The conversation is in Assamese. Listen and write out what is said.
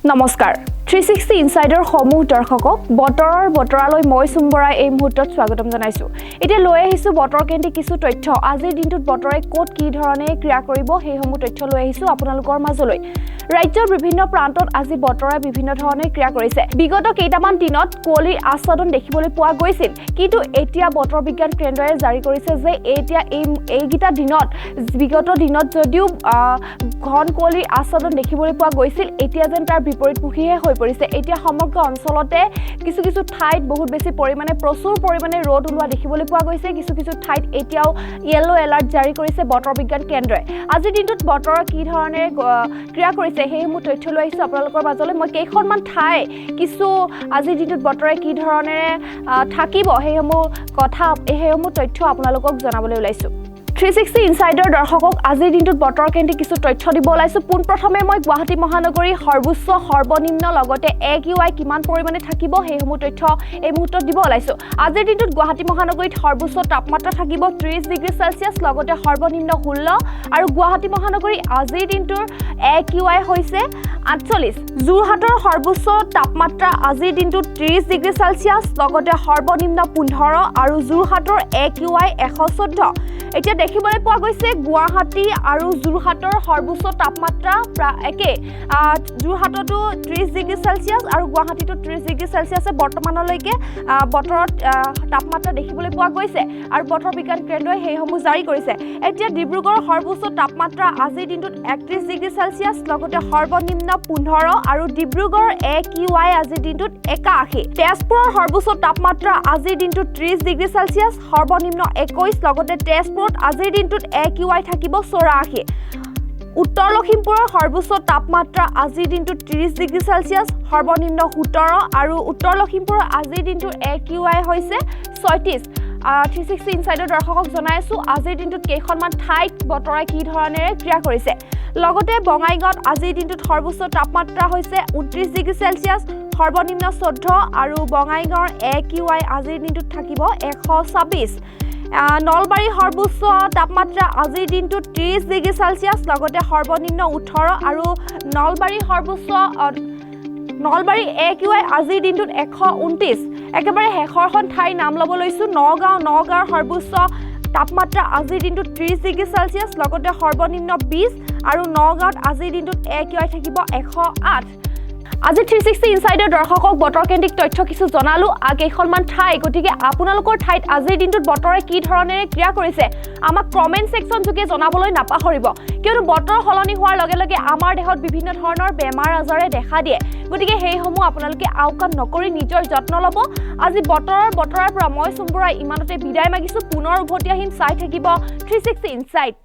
নমস্কাৰ, 360 ইনচাইডৰ সমূহ দৰ্শকক বতৰৰ বতৰালৈ মই চুম্বৰাই এই মুহূৰ্তত স্বাগতম জনাইছোঁ। এতিয়া লৈ আহিছোঁ বতৰ কেন্দ্ৰিক কিছু তথ্য। আজিৰ দিনটোত বতৰে ক'ত কি ধৰণে ক্ৰিয়া কৰিব, সেইসমূহ তথ্য লৈ আহিছোঁ আপোনালোকৰ মাজলৈ। ৰাজ্যৰ বিভিন্ন প্ৰান্তত আজি বতৰে বিভিন্ন ধৰণে ক্ৰিয়া কৰিছে। বিগত কেইটামান দিনত কুঁৱলীৰ আচ্ছাদন দেখিবলৈ পোৱা গৈছিল, কিন্তু এতিয়া বতৰ বিজ্ঞান কেন্দ্ৰই জাৰি কৰিছে যে এতিয়া এইকেইটা দিনত, বিগত দিনত যদিও ঘন কুঁৱলীৰ আচ্ছাদন দেখিবলৈ পোৱা গৈছিল, এতিয়া যেন তাৰ বিপৰীতমুখীহে হৈ পৰিছে। এতিয়া সমগ্ৰ অঞ্চলতে কিছু কিছু ঠাইত বহুত বেছি পৰিমাণে, প্ৰচুৰ পৰিমাণে ৰ'দ ওলোৱা দেখিবলৈ পোৱা গৈছে। কিছু কিছু ঠাইত এতিয়াও য়েল্ল' এলাৰ্ট জাৰি কৰিছে বতৰ বিজ্ঞান কেন্দ্ৰই। আজিৰ দিনটোত বতৰৰ কি ধৰণে ক্ৰিয়া কৰিছে, সেইসমূহ তথ্য লৈ আহিছোঁ আপোনালোকৰ মাজলৈ। মই কেইখনমান ঠাই কিছু আজিৰ দিনটোত বতৰে কি ধৰণেৰে থাকিব, সেইসমূহ কথা, সেইসমূহ তথ্য আপোনালোকক জনাবলৈ ওলাইছোঁ। 360 ইনচাইডৰ দৰ্শকক আজিৰ দিনটোত বতৰ কেন্দ্ৰিক কিছু তথ্য দিব ওলাইছোঁ। পোনপ্ৰথমে মই গুৱাহাটী মহানগৰীৰ সৰ্বোচ্চ, সৰ্বনিম্ন, লগতে AQI কিমান পৰিমাণে থাকিব, সেইসমূহ তথ্য এই মুহূৰ্তত দিব ওলাইছোঁ। আজিৰ দিনটোত গুৱাহাটী মহানগৰীত সৰ্বোচ্চ তাপমাত্ৰা থাকিব 30 ডিগ্ৰী চেলচিয়াছ, লগতে সৰ্বনিম্ন 16 আৰু গুৱাহাটী মহানগৰী আজিৰ দিনটোৰ AQI হৈছে 48। যোৰহাটৰ সৰ্বোচ্চ তাপমাত্ৰা আজিৰ দিনটোত 30 ডিগ্ৰী চেলচিয়াছ, লগতে সৰ্বনিম্ন 15 আৰু যোৰহাটৰ AQI 114। এতিয়া দেখিবলৈ পোৱা গৈছে গুৱাহাটী আৰু যোৰহাটৰ সৰ্বোচ্চ তাপমাত্ৰা প্ৰায় একে। যোৰহাটতো 30 ডিগ্ৰী চেলচিয়াছ আৰু গুৱাহাটীতো 30 ডিগ্ৰী চেলচিয়াছে বৰ্তমানলৈকে বতৰত তাপমাত্ৰা দেখিবলৈ পোৱা গৈছে আৰু বতৰ বিজ্ঞান কেন্দ্ৰই সেইসমূহ জাৰি কৰিছে। এতিয়া ডিব্ৰুগড়ৰ সৰ্বোচ্চ তাপমাত্ৰা আজিৰ দিনটোত 31 ডিগ্ৰী চেলচিয়াছ, লগতে সৰ্বনিম্ন 15 আৰু ডিব্ৰুগড়ৰ AQI আজিৰ দিনটোত 81। তেজপুৰৰ সৰ্বোচ্চ তাপমাত্ৰা আজিৰ দিনটোত 30 ডিগ্ৰী চেলচিয়াছ, সৰ্বনিম্ন 21, লগতে তেজপুৰত আজিৰ দিনটোত AQI থাকিব 84। উত্তৰ লখিমপুৰৰ সৰ্বোচ্চ তাপমাত্ৰা আজিৰ দিনটোত 30 ডিগ্ৰী চেলচিয়াছ, সৰ্বনিম্ন 17 আৰু উত্তৰ লখিমপুৰৰ আজিৰ দিনটোৰ AQI হৈছে 36। 360 ইনচাইডৰ দৰ্শকক জনাই আছোঁ আজিৰ দিনটোত কেইখনমান ঠাইত বতৰে কি ধৰণেৰে ক্ৰিয়া কৰিছে। লগতে বঙাইগাঁৱত আজিৰ দিনটোত সৰ্বোচ্চ তাপমাত্ৰা হৈছে 29 ডিগ্ৰী চেলচিয়াছ, সৰ্বনিম্ন 14 আৰু বঙাইগাঁৱৰ AQI আজিৰ দিনটোত থাকিব 126। নলবাৰীৰ সৰ্বোচ্চ তাপমাত্ৰা আজিৰ দিনটোত 30 ডিগ্ৰী চেলচিয়াছ, লগতে সৰ্বনিম্ন 18 আৰু নলবাৰীৰ সৰ্বোচ্চ নলবাৰী AQI আজিৰ দিনটোত 129। একেবাৰে শেষৰখন ঠাইৰ নাম ল'ব লৈছোঁ, নগাঁও। নগাঁৱৰ সৰ্বোচ্চ তাপমাত্ৰা আজিৰ দিনটোত 30 ডিগ্ৰী চেলচিয়াছ, লগতে সৰ্বনিম্ন 20 আৰু নগাঁৱত আজিৰ দিনটোত AQI থাকিব 108। আজি 360 ইনচাইডৰ দৰ্শকক বতৰ কেন্দ্ৰিক তথ্য কিছু জনালো কেইখনমান ঠাই। গতিকে আপোনালোকৰ ঠাইত আজিৰ দিনটোত বতৰে কি ধৰণেৰে ক্ৰিয়া কৰিছে, আমাক কমেণ্ট ছেকশ্যন যোগে জনাবলৈ নাপাহৰিব। কিয়নো বতৰ সলনি হোৱাৰ লগে লগে আমাৰ দেহত বিভিন্ন ধৰণৰ বেমাৰ আজাৰে দেখা দিয়ে। গতিকে সেইসমূহ আপোনালোকে আওকাণ নকৰি নিজৰ যত্ন ল'ব। আজি বতৰৰ বতৰাৰ পৰা মই চুম্বৰাই ইমানতে বিদায় মাগিছোঁ। পুনৰ উভতি আহিম। চাই থাকিব 360 ইনচাইড।